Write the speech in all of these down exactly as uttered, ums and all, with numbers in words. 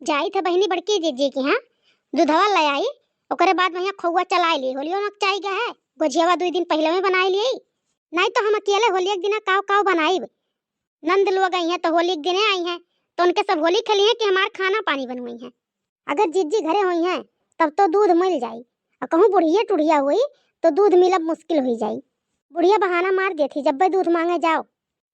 जाई थे बहिनी बड़की जिज्जी के यहाँ, दूधवा ले आई, ओकरे बाद वहाँ खोआ चलाई ली। होलियो नकचाई गए है, गोझियावा दुई दिन पहिले में बनाई ली। नाई तो हम अकेले होलिया के दिना काव काव बनाइब। नंद लोग आई हैं तो होली के दिने आई हैं, तो उनके सब होली खेली हैं कि हमार खाना पानी बनवाई हैं। अगर जिज्जी घरे होई हैं, तब तो दूध मिल जाई, और कहूँ बुढ़िया टुढ़िया हुई, तो दूध मिलब मुश्किल हुई जाई। बुढ़िया बहाना मार देती, जब्बे दूध मांगे जाओ।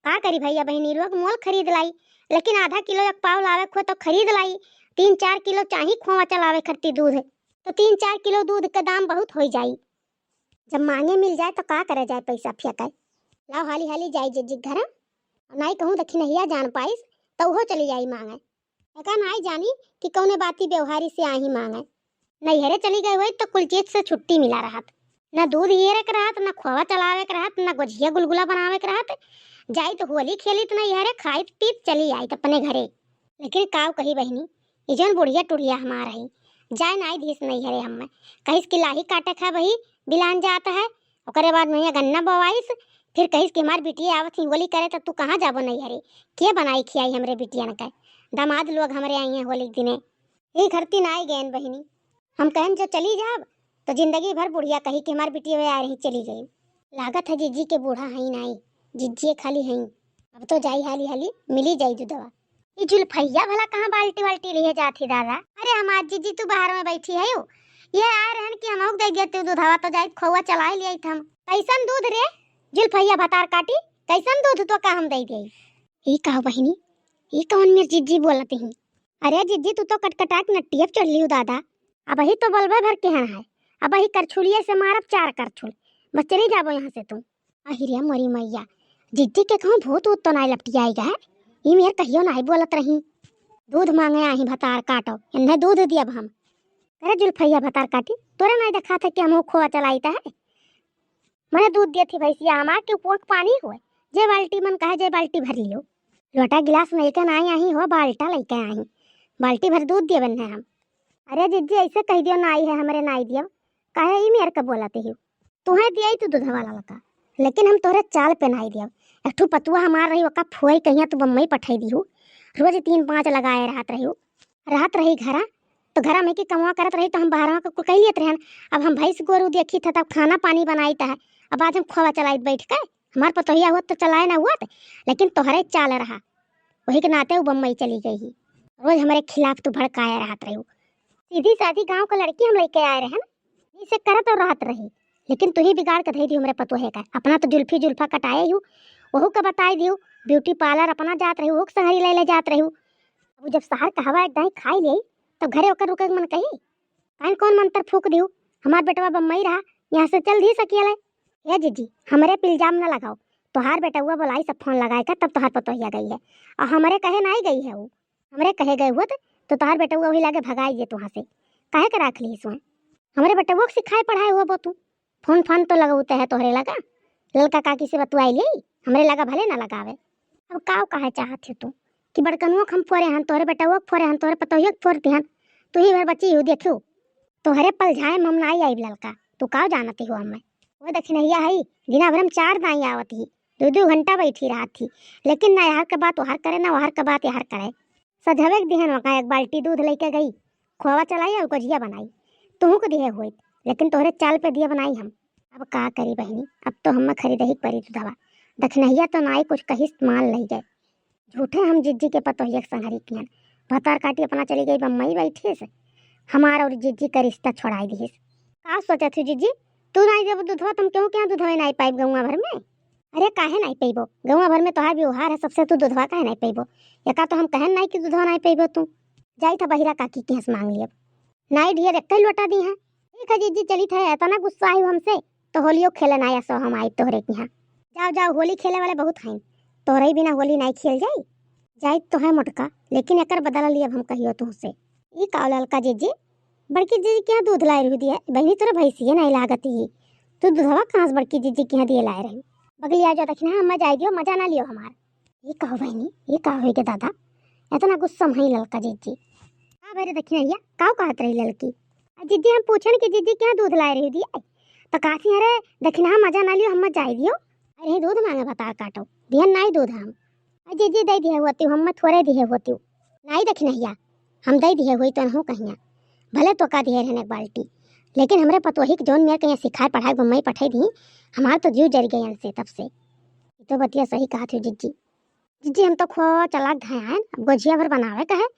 का करी भैया बहिनी लोग, मोल खरीद लाई, लेकिन आधा किलो एक पाव लावे को तो खरीद लाई, तीन चार किलो चाही खोवा चलावे खरती दूध, तो तीन चार किलो दूध के दाम बहुत होई जाई। जब मांगे मिल जाए तो का करे जाए पैसा फेंके। लाओ हाली हाली जाई जिज्जी के घरा, नाई कहूँ दखिनहिया जान पाइस तो उहो चली जाई मांगे। एका नाई जानी कि कौने बाती व्यवहारी से आही मांगे। नैहरे चली गई होई तो कुल चीज से छुट्टी मिला रहत, न दूध हियरे के रहत, न खोवा चलावे के रहत, न गोझिया गुलगुला बनावे के रहत। जाई तो होली खेली तो नैहरे खाइत पीत चली आई अपने घरे। लेकिन काव कही बहिनी, ई जौन बुढ़िया टुढ़िया हमार है, जाए नाई धीस नैहरे हमें। कहिस कि लाही काटे खा बही बिलान जात है, ओकरे बाद में गन्ना बोवाइस, फिर कहिस कि हमार बिटिया आवत ही होली करे, तो तू कहाँ जाबो नैहरे? के बनाई खियाई हमरे बिटियन के? दामाद लोग हमरे आई हैं होली के दिने। यही खरती नाई गयन बहिनी। हम कहन जो चली जाब, तो जिंदगी भर बुढ़िया कही कि हमार बिटिया वे आ रही चली गई। लागत है जिज्जी के बूढ़ा हई नाई, जिज्जिए खाली हई। अब तो जाई हाली हाली, मिली जाई दूधवा। ई जुल्फैया भला कहाँ बाल्टी वाल्टी लिए जात ही दादा? अरे हमार जिज्जी तू बाहर में बैठी है, ये आए रहन कि हमहू के दे देते दूधवा तो जाइत खोआ चला ही लियाइत हम। कैसन दूध रे जुल्फैया भतार काटी, कैसन दूध तो का हम दे दे? ई कहो बहिनी, ई कौन मेर जिज्जी बोलत ही? अरे जिज्जी तू तो कटकटा के नट्टिया पे चढ़ लियो दादा, अबही तो बलबे भर के हन है, अबही करछुलिए से मारब चार करछुल, बस चली जाबो यहाँ से तू। अहिरे मोरी मैया, जिज्जी के कहूँ भूत ऊत तो नाई लपटियाई गए, ई मेर कहियो नाई बोलत रही। दूध मांगे आही भतार काटो, इन्हें दूध दियब हम। अरे जुल्फैया भतार काटी, तोरे नाई देखात है कि हमहू खोआ चलाइत है? मने दूध दियत ही भैंसिया हमार कि कुआं के पानी हुए, जे बाल्टी मन कहे जे बाल्टी भर लियो। लोटा गिलास लइके नाई आही हो, बाल्टा लइके आही, बाल्टी भर दूध दियबन है हम। अरे जिज्जी ऐसे कह दियो नाई है हमरे नाई दियब, काहे ई मेर के बोलत ही? तुहे दियाई तू दूधवा ललका, लेकिन हम तोहरे चाल पे नाई दियब। एक ठो पतुआ हमार रही, ओका फुआई कहिया तू बम्बई पठाई दिहू। रोज तीन पाँच लगाए रहत रही, रहत रही घरा, तो घरा में की कमवा करत रही तो हम बाहरवा के कुल कह लेत रहन। अब हम भैंस गोरू देखी था तब खाना पानी बनाई था, अब आज हम खोवा चलाइत बैठ के। हमार पतोहिया हुआ तो चलाए ना हुआ, लेकिन तोहरे चाल रहा, वही के नाते वो बम्बई चली गई ही। रोज हमरे खिलाफ तू भड़काए रहत रही। सीधी सादी गांव का लड़की हम लेके आए रहन, इसे करत और रहत रही, लेकिन तू ही बिगाड़ के धई दियो हमरे पतोहे का। अपना तो जुल्फी जुल्फा कटाए ही, वहू का बताए दियो, ब्यूटी पार्लर अपना जात रही, वहू के संगरी ले ले जात रही। अब जब शहर का हवा एक दाई खाई ले, तब घरे ओकर रुके के मन कही? कान कौन मंत्र फूक दियो, हमार बेटवा बम्बई रहा, यहाँ से चल दी सकियल है। हे जिज्जी, हमरे पे इल्जाम न लगाओ, तोहार बेटवा बोलाई सब फोन लगाए का तब तोहार पतोहिया गई है, और हमरे कहे नाई गई है वो। हमरे कहे गए हुआ तो तोहार बेटवा वही लागे भगाई दे तुहाँ से, काहे के राख ली सुए? हमरे बेटवा के सिखाए पढ़ाए हुआ बो तू, फोन फान तो लगाउते है तोहरे लगा, ललका काकी से बतुआई ले, हमरे लगा भले ना लगावे। अब काव कहे चाहत हो तू कि बड़कनुओ के हम फोरे हन, तोहरे बेटवा के फोरे हन, तोहरे पतोहिया के फोर दिहन, तू ही भर बची हो देखियो, तोहरे पलझाए में हम नाई आइब ललका, तू काव जानती हो हमें? वो दखिनहिया है, दिना भर में चार दाई आवत ही, दो दो घंटा बैठी रहत ही, लेकिन ना यार के बात वहार करे, ना वहार के बात यार करे। सझवे के दिहन वका एक बाल्टी दूध लेके गई, खोवा चलाई और गोझिया बनाई। तुहू को दिहे होइत, लेकिन तोहरे चाल पे दिया बनाई हम। अब का करी बहिनी, अब तो हमें खरीदही के परी दूधवा। दखिनहिया तो नाई कुछ कहिस, मान लई गए। झूठे हम जिज्जी के पतोहिया के संगरी किहन। भतार काटी अपना चली गई बम्बई बैठिस, हमार और जिज्जी का रिश्ता छोड़ाई दिहिस। का सोचत हो जिज्जी, तू नाई देबो दूधवा, तुम केहू के यहाँ दूधवा नाई पाइब गौवा भर में? अरे काहे नाई पइबो, गौवा भर में तोहार व्यवहार है सबसे, तू दूधवा काहे नाई पइबो? एका तो हम कहन नाई कि दूधवा नाई पइबो तू। जाई था बहिरा काकी के यहाँ से मांग लियब। नाई ढेर एक ही लोटा दी है। ठीक है जिज्जी, चली थे, इतना गुस्सा आई हमसे, तो होलियो खेले ना आया सो हम आई तोहरे के यहाँ। जाओ जाओ, होली खेले वाले बहुत हैं, तोहरे बिना होली नाई खेल जाई। जाई तो है मोटका, लेकिन एकर बदला लियब हम कहियो तुहसे। ई का ललका जिज्जी, बड़की जिज्जी के यहाँ दूध लाए रही दिया, बहिनी तोरे भैंसिए नाई लागत ही। तू दूधवा कहाँ से बड़की जिज्जी के यहाँ दिए लाए रही? बगलिया जो दखिना, हम जाए दियो, मजा ना लियो हमार। ये कहो बहिनी, ये का होई गे दादा, इतना गुस्सा में है ललका जिज्जी। का भरे दखिनहिया, काव कहत रही ललकी? आ जिज्जी हम पूछन कि जिज्जी के यहाँ दूध लाए रही दिया, तो कहती अरे दखिना मजा ना लियो, हम जाए दियो। अरे दूध मांगे भतार काटो, दिहन नाई दूध हम। आ जिज्जी दे दिए होती, हम थोड़े दिए होती। नाई दखिनहिया, हम दइ दिहे होई तो नहु कहिया, भले तोका दिहे रहन एक बाल्टी, लेकिन हमरे पतोही के जौन मेर कहिया सिखाए पढ़ाए घुमाई पठाई दी, हमार तो जीव जरि गए इनसे तब से। ई तो बतिया सही कहत हो जिज्जी। जिज्जी, हम तो खोआ चला के धए आएन, अब गोझिया भर बनावे का है।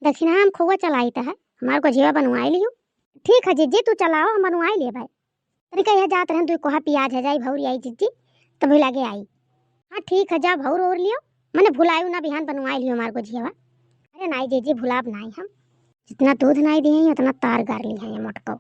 दखिनहा हम खोआ चलाई त है, हमार गोझिया बनवाई लियो। ठीक है जिज्जी, तू चलाओ, हम बनवाई लेबे। तनिका यह जात रहन, दुई कोहा पियाज है जाई, भौर आई जिज्जी, तब लागे आई। हाँ ठीक है, जा भौर ओर लियो, मने भुलायु ना, बिहान बनवाई लियो हमार गोझिया। अरे नाई जिज्जी, भुलाब नाई हम। जितना दूध नाई दिहे हैं, उतना तार गार लिहे हैं मोटको।